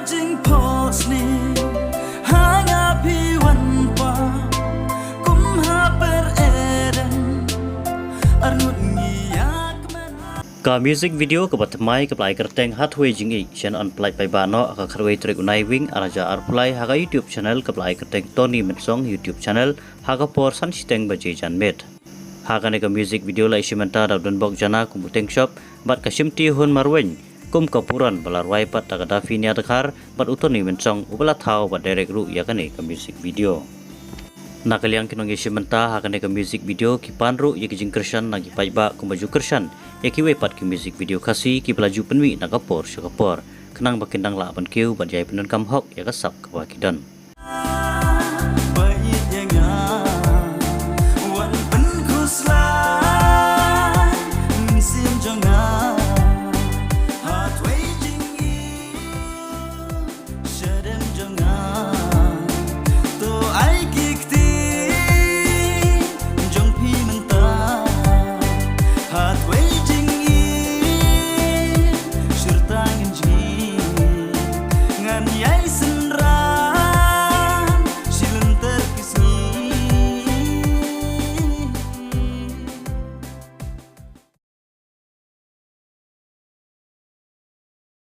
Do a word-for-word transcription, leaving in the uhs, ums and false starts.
Jingphohsniew ha nga phi wan poi kum ha per Eden. Arngut ngi ïakmen. Ka music video kaba thymmai kaba la ai kyrteng Hathaway Jingïeit shen yn pynlait paidbah noh ha ka khatwei tarik u Naiwieng ar hajar arphew lai ha ka YouTube channel kaba la ai kyrteng Tony Mynsong YouTube channel ha ka por san shiteng baje janmiet. Ha kane ka music video la ïashim bynta da u Donbok Jana kum u Teng Shop bad ka Shimti Hun Marwein kum ka Puran ba la rwai pat da ka Daphnia Dkhar bad u Tony Mynsong uba la thaw bad direct ruh ïa kane ka music video. Na ka liang ki nongïashim bynta ha kane ka music video ki pan ruh ïa ki jingkyrshan na ki paidbah kumba ju kyrshan ïa kiwei pat ki music video Khasi kiba la ju pynmih na ka por sha ka por khnang ba kin dang lah ban kiew bad ïai pyndonkam hok ïa ka sap kaba ki don.